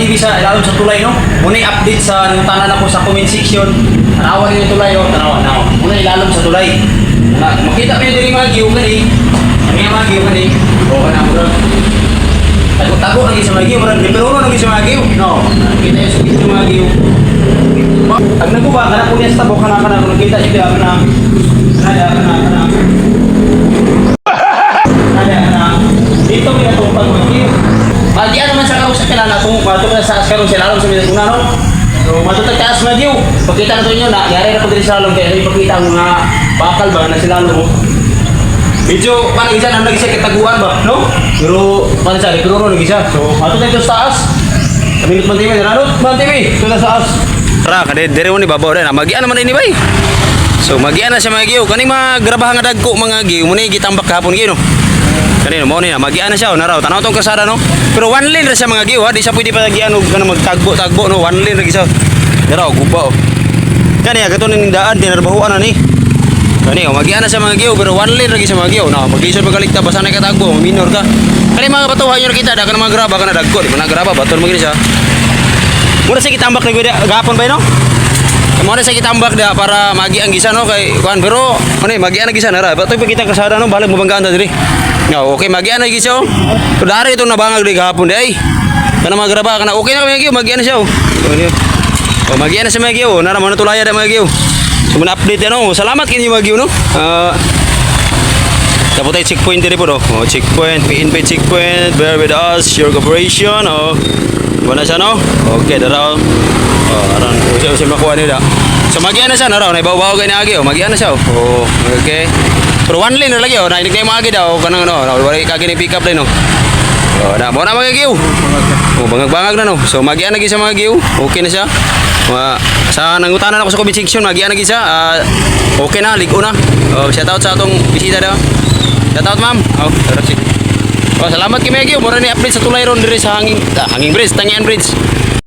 TV sa ilalim sa tulay, no? Muna yung update sa nangutanan ako sa comment section. Tanawa rin yung tulay, oh. Tanawa, tanawa. Muna ilalom sa tulay. Na, makita mo yung diri mga giyo kani. Ano yung mga giyo kani? O, kana mo. Tago-tago lagi sa mga giyo. Murag, pero lagi sa mga giyo. No, nakita yung sa video mga giyo. Pag naguba, kana po niya sa tabo, kana kana, kung nakita niyo, kana, kana, kana, kana. Kana, kana. Dito pinatupag mga giyo. Magian naman sa karon sa kilala kung mato na sa karon sa lalom sa mga no. So matutag taas mga giyo. Pakita na to inyo na yari na po diri sa lalom kaya ipakita ang mga bakal ba na sila mo. Medyo parang isa na lagi sa kataguan ba, no? Pero parang sa pero lagi siya. So matutag sa taas. Kaminot man TV, nanot man TV, ito na sa taas. Tara, kade dire mo ni babaw rin. Magian naman ini bay. So magian na siya mga giyo. Kaning mga grabahan nga dagko mga giyo, mo ni gitambak kahapon giyo no. Kanino mo ni na magian na siya oh, naraw tanaw tong kasada no. Pero one lane ra siya mga giyo ha, di siya pwede pa gian og kanang magtagbo-tagbo no, one lane ra gyud siya. Naraw guba oh. Kani gato ning daan tinarbahuan na ni. Kani oh, magian na siya mga giyo pero one lane ra gyud siya mga giyo. No, maglisod magalikta basta na katagbo, minor ka. Kani mga batuhan nyo nakita da kana mga graba kana dagko, di ba na graba baton mo gini siya. Mura sa gitambak ni kuya gapon ba no? Mo na sa gitambak da para magi ang gisa no kay kuan pero ano eh magi ang gisa na ra. Bato ipakita kasada no balag mo banggaan ta diri. No, okay magi ang gisa oh. So dari itong nabangag di gahapon di ay. Kana mga graba kana okay na kami magi magi na siya oh. Oh, magi na siya mga giyo. Nara mo na tulaya da mga giyo. So mo na update ano. Salamat kinyo mga giyo no. Ah, dapat tayo checkpoint diri po no. Oh, checkpoint, PNP checkpoint, bear with us, your cooperation. Oh. Wala siya no? Okay, dara oh. Oh, aron usa usa makuha nila. So magian na siya na raw, naibaw-baw kay naagi oh, magian na siya oh. Oh, okay. Pero one lane na lagi oh, nainig na yung maagi daw kanang ano, wala kagi ni pick up lane oh. Oh, na mo na mga giw. Oh, bangag-bangag na no. So magian na gyud siya mga giw. Okay na siya. Mga, sa nangutanan ako sa comment section, magian na gyud siya. Ah, okay na, ligo na. Oh, shout out sa atong bisita daw. Shout out, ma'am. Oh, tara si. Oh, salamat kay Megyo. Mura ni update sa tulay ron diri sa hanging Bridge, Tangian Bridge.